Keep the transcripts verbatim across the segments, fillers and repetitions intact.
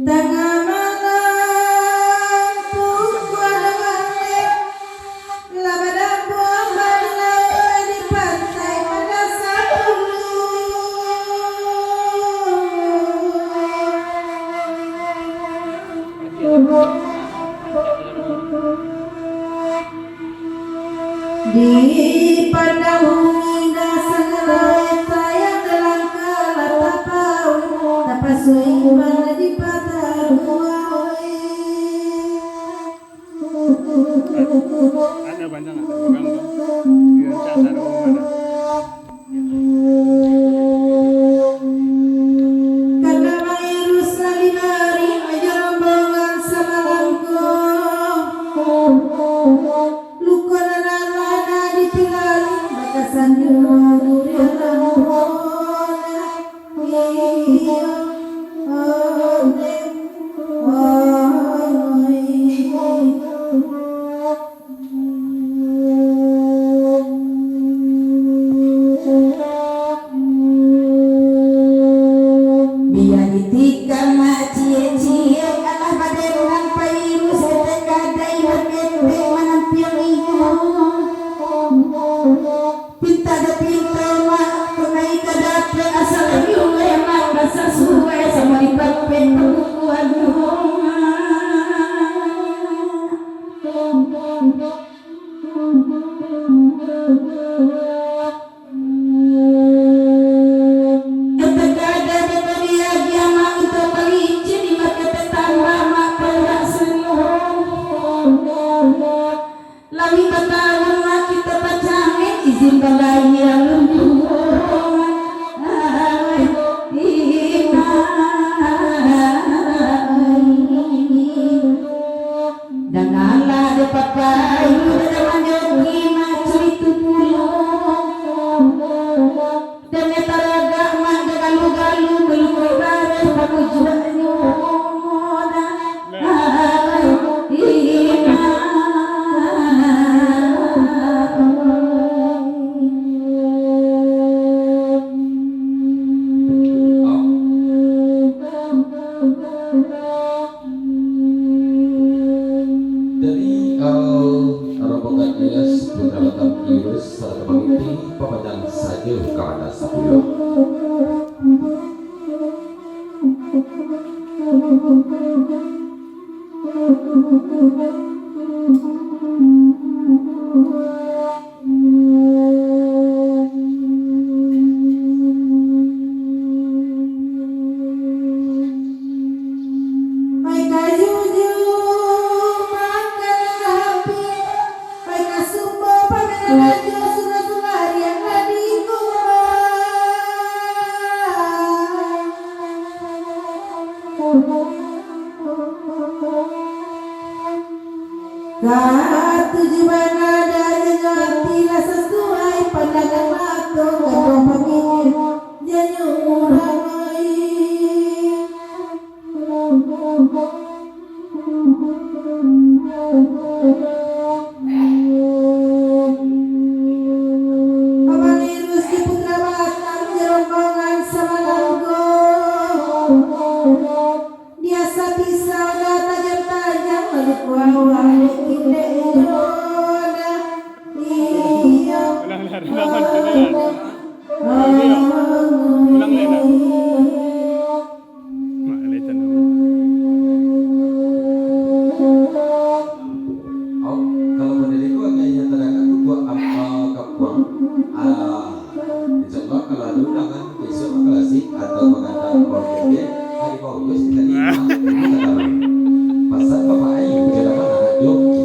Tangah malam tu kuadangan, lah badabuah baliau di pantai Padang Sapuluah. Dipandang bumi indah sagalo, tayang dalangka lah tapau, tapasuik iman lah dipataguah. Ada panjang, ada pegang tu. Dirancak sarung ada. Karena Bang Irus lah dimarik jo rombongan samalam ko. Luko nan alah ditinggali, bakasan di rumah durian lampu. Iyo, oh, oh, oh. Bia ditikam mak ciek-ciek, alah badendang pairuih, setek gadai bakepek manampiang inyo. Pinta jo pinto mak, tunai ka dapek, asal riweh mak, basasuai samo dipapek pangkukuannyo. Etek gadai babariak, agiah mak untuak palicin, di mako tatambah mak parak senung. Lami batahun mak kito pacamen, izin balayia alun juo. Ai, inai. Dangalah dek papayu, dek manjoki mak curitu pulo. Dek taragak mak dek galu-galu, balukoi bareh pamujuaknyo. Ai, inai. Dari, eh, rombongan Ilyas Putra Batam Iris, sarato pangiti, papanjang sajo ka Padang Sapuluah. Pai ka jujur makan api, pai ka sumbo pamenan rajo, surah-surah arian lah di gua. Katuju bana dah janyo ati, lah sasuai pandangan mato, kato pamikir janyo urang lain. Abang Irus di Putra Batam, jo rombongan samalam ko. Biaso pisau dah tajam-tajam, lalu kuawak dek indek iyo dah. Iyo. Ulang lah, ulang, ulang, ulang. Ulang lah, ulang. Mak, alai tanam. Oh, kalau model itu agaknya terangkan tu buat apa, kapuang? Ah, insya Allah kalau ada undangan, besok mah klasik atau pengantar keluarga dia, hari bau, bos, kita ni, ah, ini tak tahu. Pasal Bapak Ayu, jangan anak joki.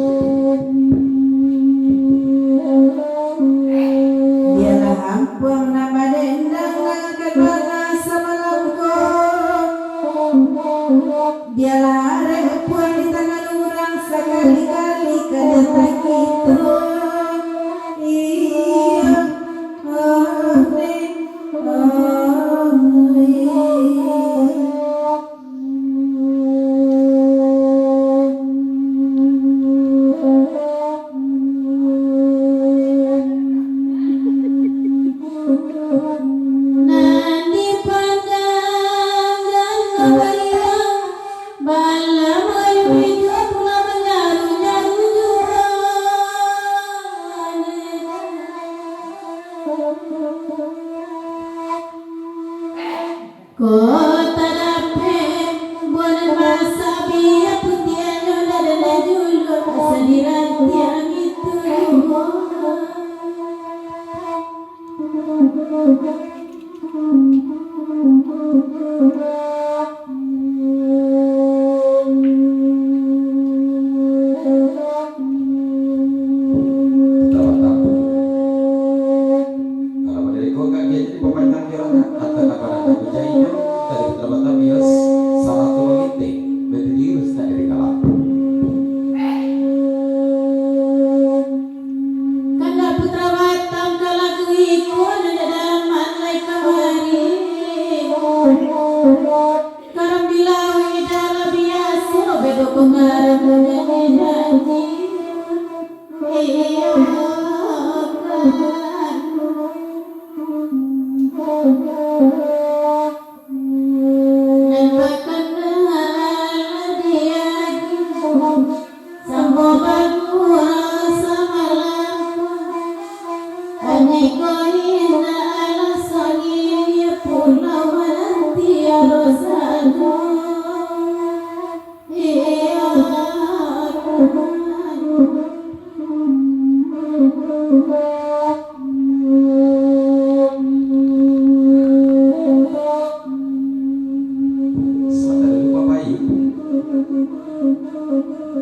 Sabanta dulu, Bapak Ibu.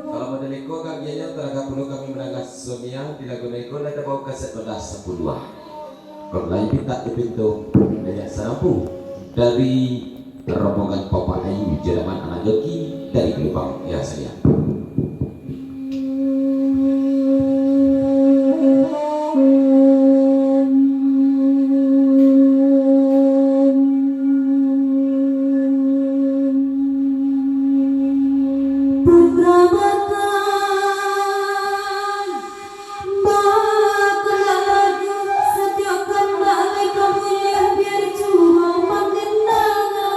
Kalau model iko kagianyo, taragak pulo kami mandanga songiang di lagu nan iko, nan tabao kaset Roda Sapuluah. Kok lai pintak dipinto, dek sarampu dari rombongan Bapak Ayu Jalaman anak joki dari Gelombang, ya, sayang. Putra Batam. Bakandak laju, satiok kandak lai ka buliah, biar juo mandendangan.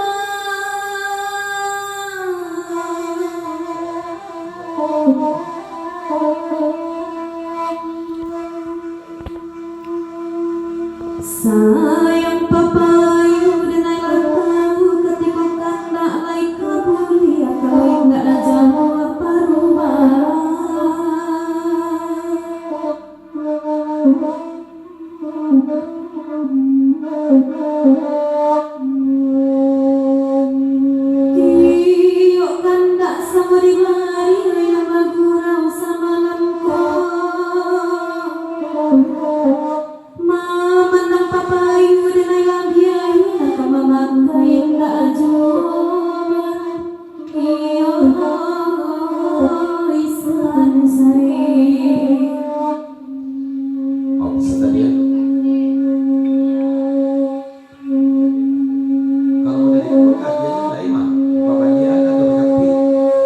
Sayang papayu, denai lah tahu, katiko kandak lai ka buliah, kalau indak lah jauah parumahan. Tiok kandak samo di mari, nan bagurau samalam ko. Mamandang papayu, denai lah biayu, nan ka mamakai indak juo. Iyo, Ihsan Said. Om Satria. Kalau dari itu, kajiannya lain mah. Pabalian atau makapi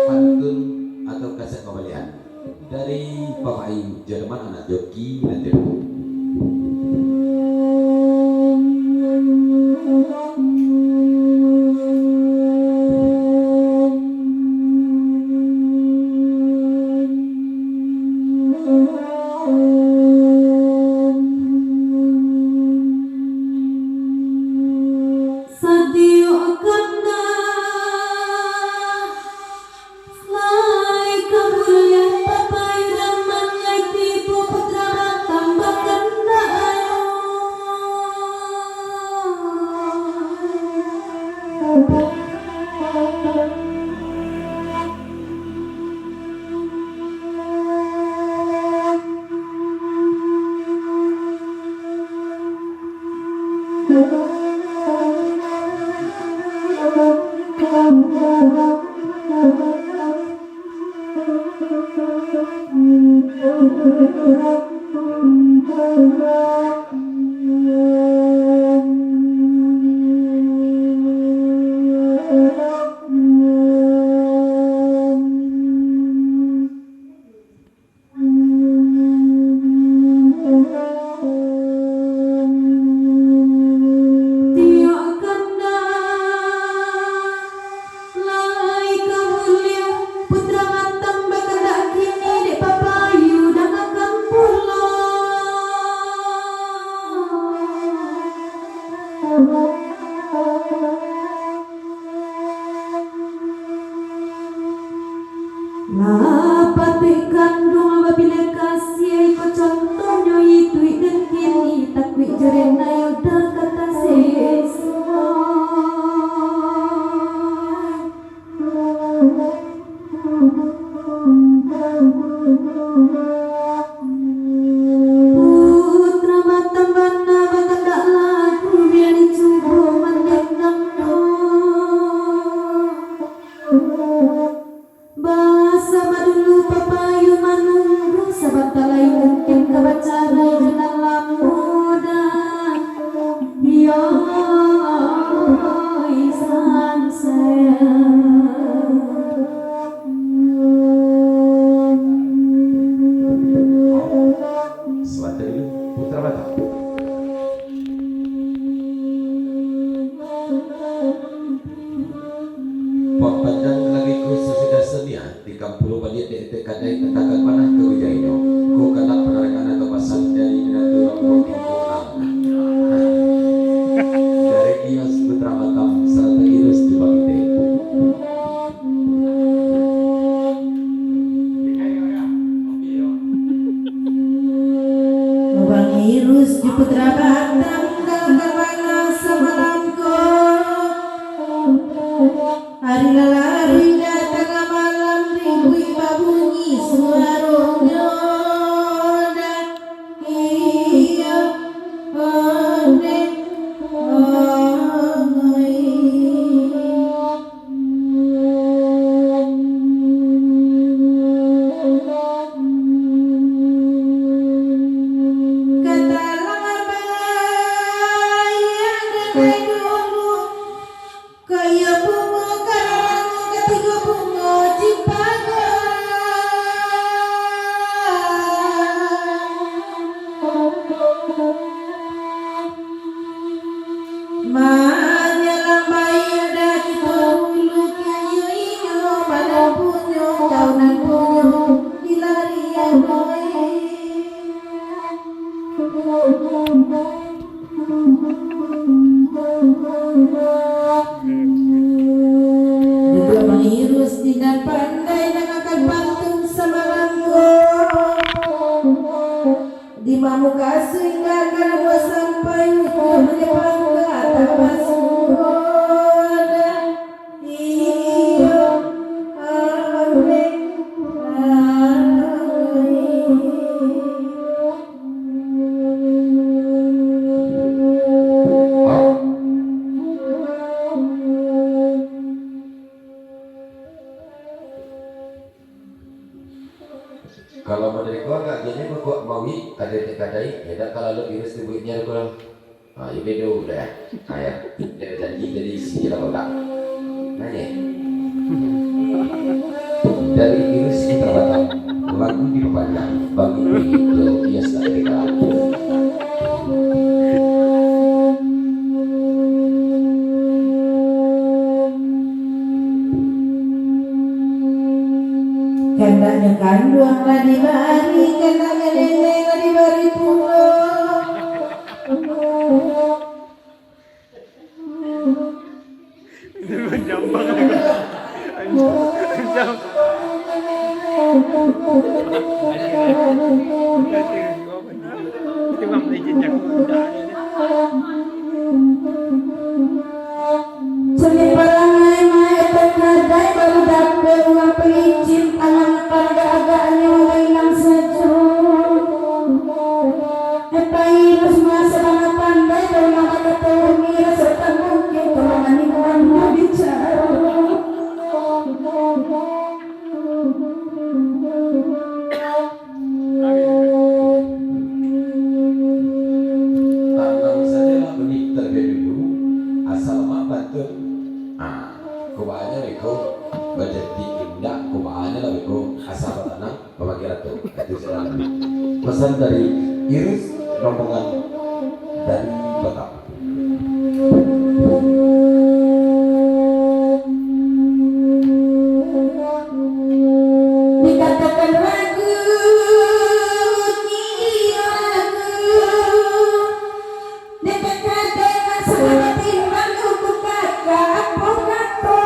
pantun atau kaset pabalian. Dari Bapak Ayu Jalaman anak joki nan jadul. Sadiyo kandak lai ka buliah, papayu daman lai tibo, putra Batam bakandak ayo. Tiok kandak lai ka buliah, putra Batam bakandak kini, dek papayu dangakan pulo. Lah patuik kanduang bapilah kasiah, iko contohnyo ituik den kini, takuik jo den ayo dah ka tasesai. Putra Batam bana bakandak lagu, bia dicubo mandendang ko. Basaba dulu papayu manunggu, sabanta lai mungkin ka bacarai jo nan lamo dah. Yo, Ihsan sayang. Pulo baliak dek etek kadai tantang ka manah ka wijainyo. Ko kandak panarikan atau pasan dari minato urang Pulo Tingko nan. Dari Ias Putra Batam sarato Irus di Bangkite. Abang Irus di Putra Batam, dalam ka manah samalam ko. Ari lah larih dah tangah malam, ribuik babunyi suaronyo dah. Iyo, ondeh, ondeh. Katalang abang, yang dari dulu. Kaya bungo karangan, katigo bungo cipago. Manyalambai adat kito dulu, kini inyo badan punyo, kaunan punyo, dilarian, oi. Duduak mangirus di nan pandai, nan akan pantun samalam ko. Di mamukasuik nan akan buah sampai, ujuah di pangka tapasuo. Iyo, amin, amin. Kalau model ko agak gini, kok mawi, ada tekadai, ya dak kalau lo virus tu buatnya kurang. Ah, yo bedo dah. Ah, ya. Dari janji dari isi dalam otak. Nanya. Dari Iris Putra Batam, lagu diperpanjang, bagi Ijo Bias dari Kalang. Kandaknyo kanduang lah dibari, kandaknyo nenek lah dibari pulo. Jambang. Jam-, Caliak parangai maek takadai, baru dapek urang palicin, tangan panagak-agaknyo lah ilang sajo. Epai Iris maraso bana pandai, baru nan bakato urang Iris, tak mungkin kalau manimbang babicaro. Tanang sajolah, unik talabiah dulu, asa lamak pantun. Ah, ko baanyo beko, bajanti indak, ko baanyo lah beko, asa batanang. Pamanggilan tu, itu salah. Pesan dari Iris, rombongan dari Batam. Dikatakan ragu, kini ragu. Dek kadai nan salah batimbang, kukutak apo kato.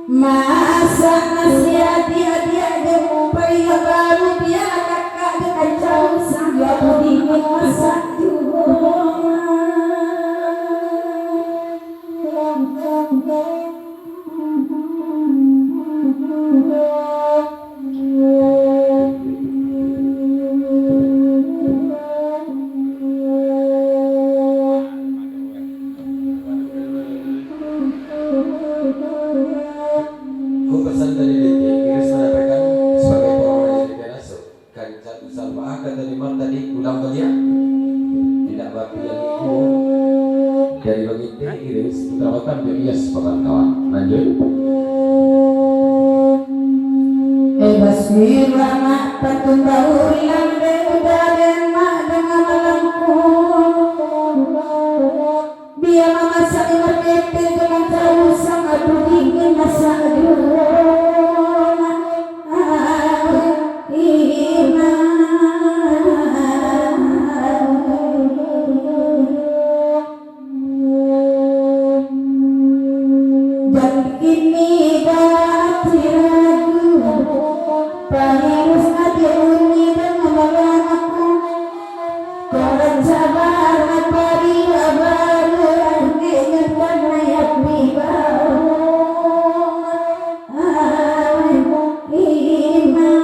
Masak nasi adiak-adiak dek, pariak baru biak kakak dek, kancang sandiak dingin masak juo. Ko pesan dari D J, Iris manyampaikan sabagai parumahan dari Pianaso. Kancak salbaa ka tadi mah tadi ulang baliak. Indak bapi lagi ko. Dari Bangite, Iris, Putra Batam, jo Ias, paban kawan. Lanjut. Eh, Basir, anak pantun baulang, dek udah den mak danga malam ko. Bia Masak lima kepeng tu mancari usang, aduh dingin masak juo. Jan kini baraci ragu, pangurus adik uni dan malam aku. Korang sabar, pari abar, angkeknya tanah api bau. Ai, imam.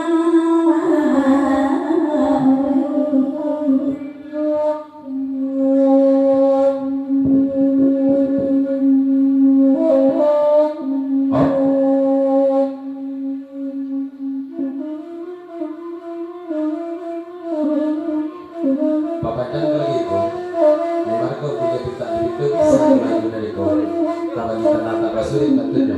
Bapadan kali itu, di margo punya bintang itu bisa dilagu dari kau, tabagi tanah tak basurik tentunyo.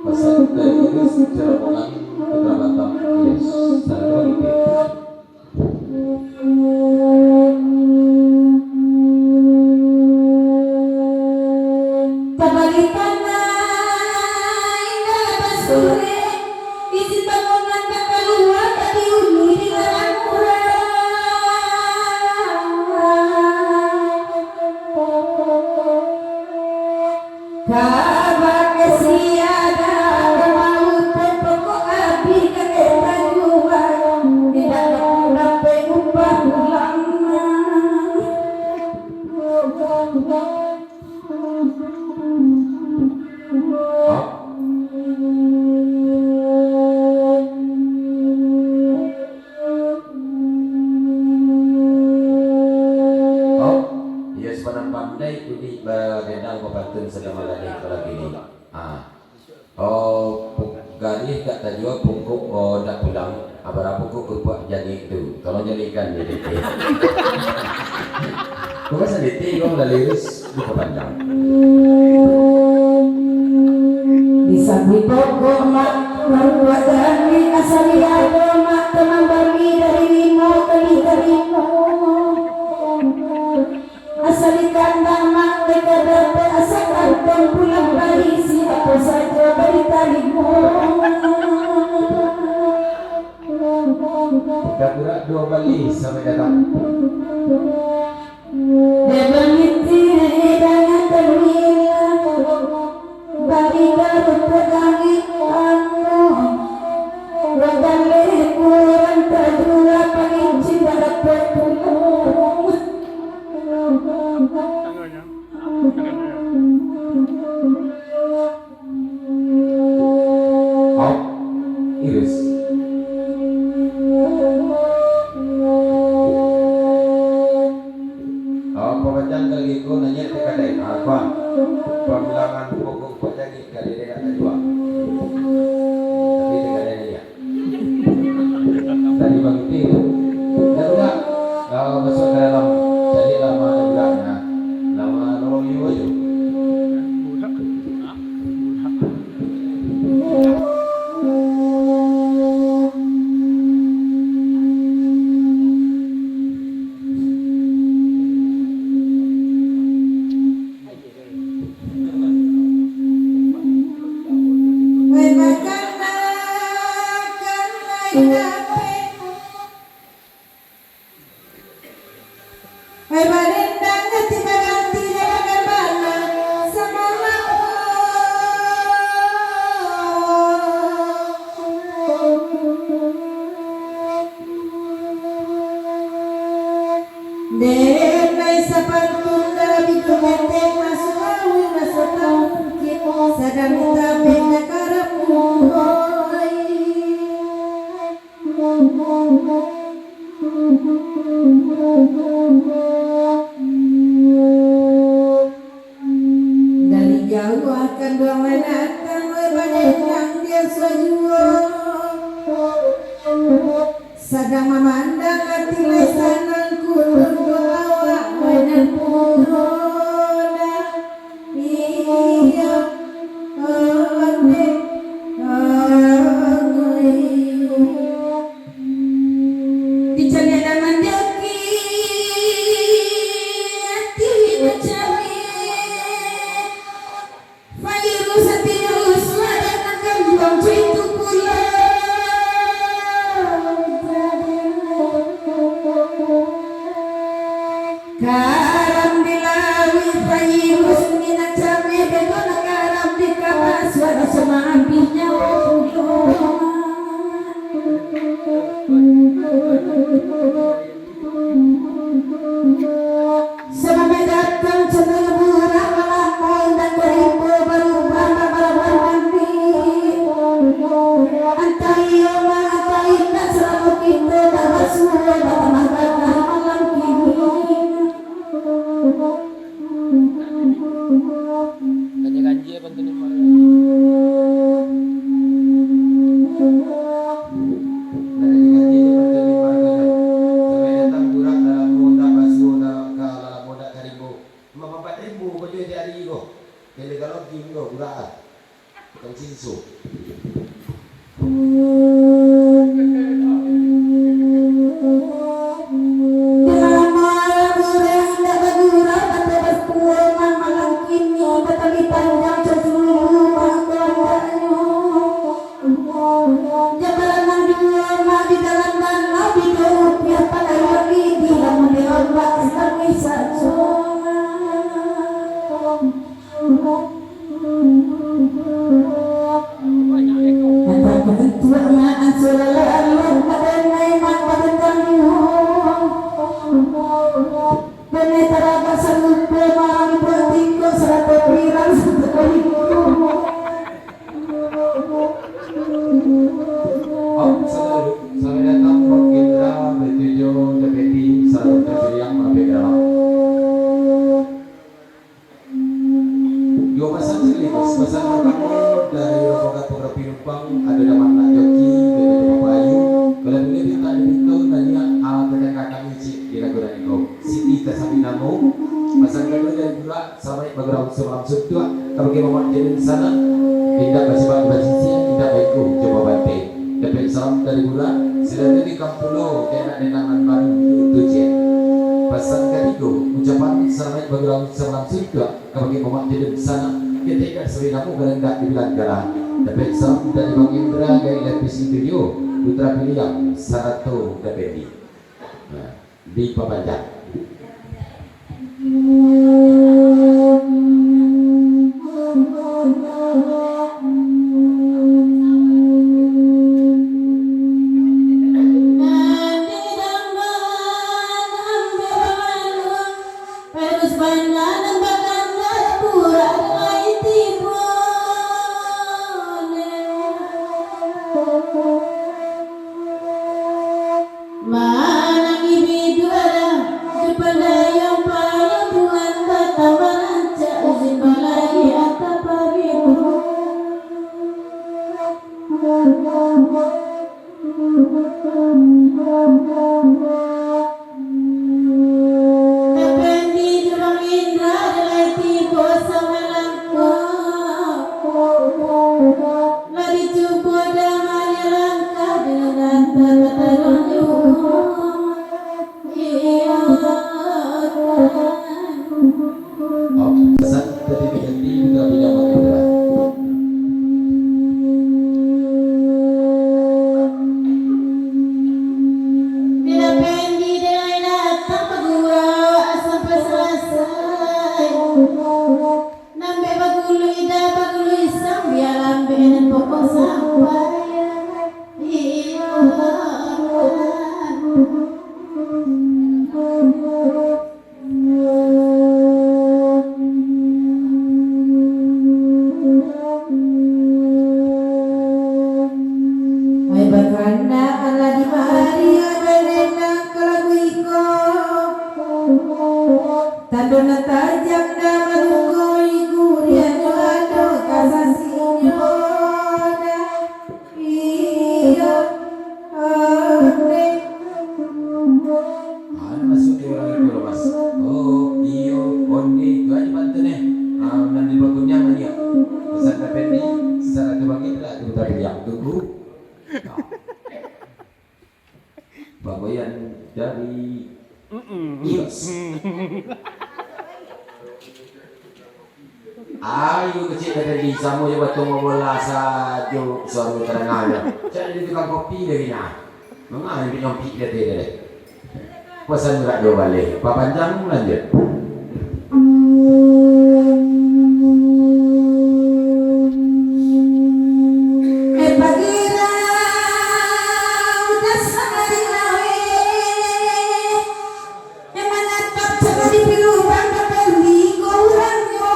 Pasal dari itu, secara bohongan, putra Batam, yes, satu lagi. Tabali tanah indak basurek, isi bangunan tak kalua, tak diuni di larang urang. Kabake siada ka mauto, pokok abih kakek tajuang, indak dapek upah pulang. Oh, iyo, si pandai-pandai kuni bagadang bapantun sagalo gadih kalau kini. Ah. Oh, pu-, gadih dak tajua pungkuk, oh, dak pulang. Ah, bara pungkuk kerupuk jangik tu. Tolong jangikkan je, Dek. Bukan sadikit, kau lah lurus, bukan panjang. Di samping pokok mak, baru dua kali asal diado mak, teman bagi dari limo kali tarimo. Asal di kandang mak, deka dapek asa kantong pulang bali, siapo sajo bari tarimo. Dah burak duo bali sampai datang. Dia berhenti dengan terbilang. Bagi garuk pedang itu, wadah leh kurang tajua, paling cinta dapek pulang. Au, iris. Au, pabacaan kali ko nanya ti kadai. Ah, kuan. Pambilangan pokok pajagi. Jadi dia nak jual. Tapi dia kadang dia. Tadi bang Ipin, dah budak. Kalau masuk ke dalam, jadi lama ada budaknya. Lama nolong you aja. Ganjia-ganjia pantun ni, Mak. Ganjia-ganjia pantun ni, Mak. Sampai datang burak dalam muda basuo, dalam ka-, dalam muda karimbo. Lima puluh empat ribu ko jo di ari ko. Kali kalau gim ko burak ah. Tukang sinso. Om, selalu, selamat datang, Bang Indra, Bang Jojo, Bang Fendi, selalu terpilih yang mampir dalam. Dua pasan sekaligus. Pasan pertama dari rombongan pengeropi numpang, ado Daman Nak Joki, Bebe Bapak Ayu. Kalau boleh minta diminta nanya, ah, tentang kakak Icik di lagu dan iko. Siti Tasami Namo. Pasan kedua dari Burak, selamat bagurau semalam suntuak. Kabake mamak jadi sana. Indak basibak basisian, indak baiko coba bantai. Dapek salam dari Burak, silakan di kampulo, kena dengan nan baru itu je. Pasan katigo, ucapan selamat bagurau semalam suntuak. Kabake mamak jadi sana, ketika sering kamu kadang tak dibilang galah. Dapek salam dari Bang Indra, dari L P C Studio, Putra Piliang, sarato Dapendi. Nah, dipapanjang. Harus bana nan bakanda pura lai tibo. Manangi biduara, dipandayang payo Tuhan batambah rancak, izin balahi atap paribu. Effendi Jurang Indra, ado lai tibo samalam ko. Lah dicubo damai langkah, dengan rata kata runjuk. Iyo, Tuhan. Om, pesan dari Effendi, putra bujang Bang Indra. Bila Effendi dek lai datang, bagurau sampai salasai. Nambek bagulu ida, bagulu isang, biar lambek nan pokok sampai. Iyo, Tuhan. Ai bakana alah di mari, ai badenang ka lagu iko. Tando nan tajam nan manunggu, gurianyo ado kasasinyo. Iyo, onde. Ah, masuak di urang itu lo, Mas. Oh, iyo, onde, itu aja pantun, eh. Ah, nan di bakunyang aja. Pesan Effendi, sarato Bang Indra, tu tadi yang tunggu. Nah. Bagoyan dari Iyos. Ayo kecil tadi samo jo batuang bola sajo suaro tadanganyo. Cak di tukang kopi dari nah. Manga nyompik-nyompik dari tadi. Pesan berat dua baleh. Papanjang lanjut. Eh, pagira udah sahari laweh. Emang natap cara di pilu bangka beli kurangnya.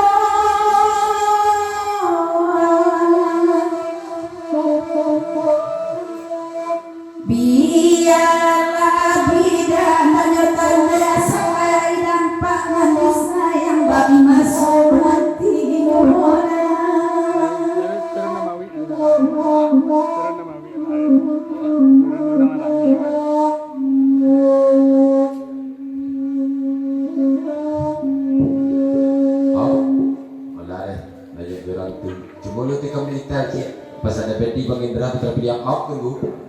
Biarlah bidan hanya tanda sampai nampak. Bolo tu ka militer ciek. Pas ado peti Bang Indra, putar pilihan out tunggu.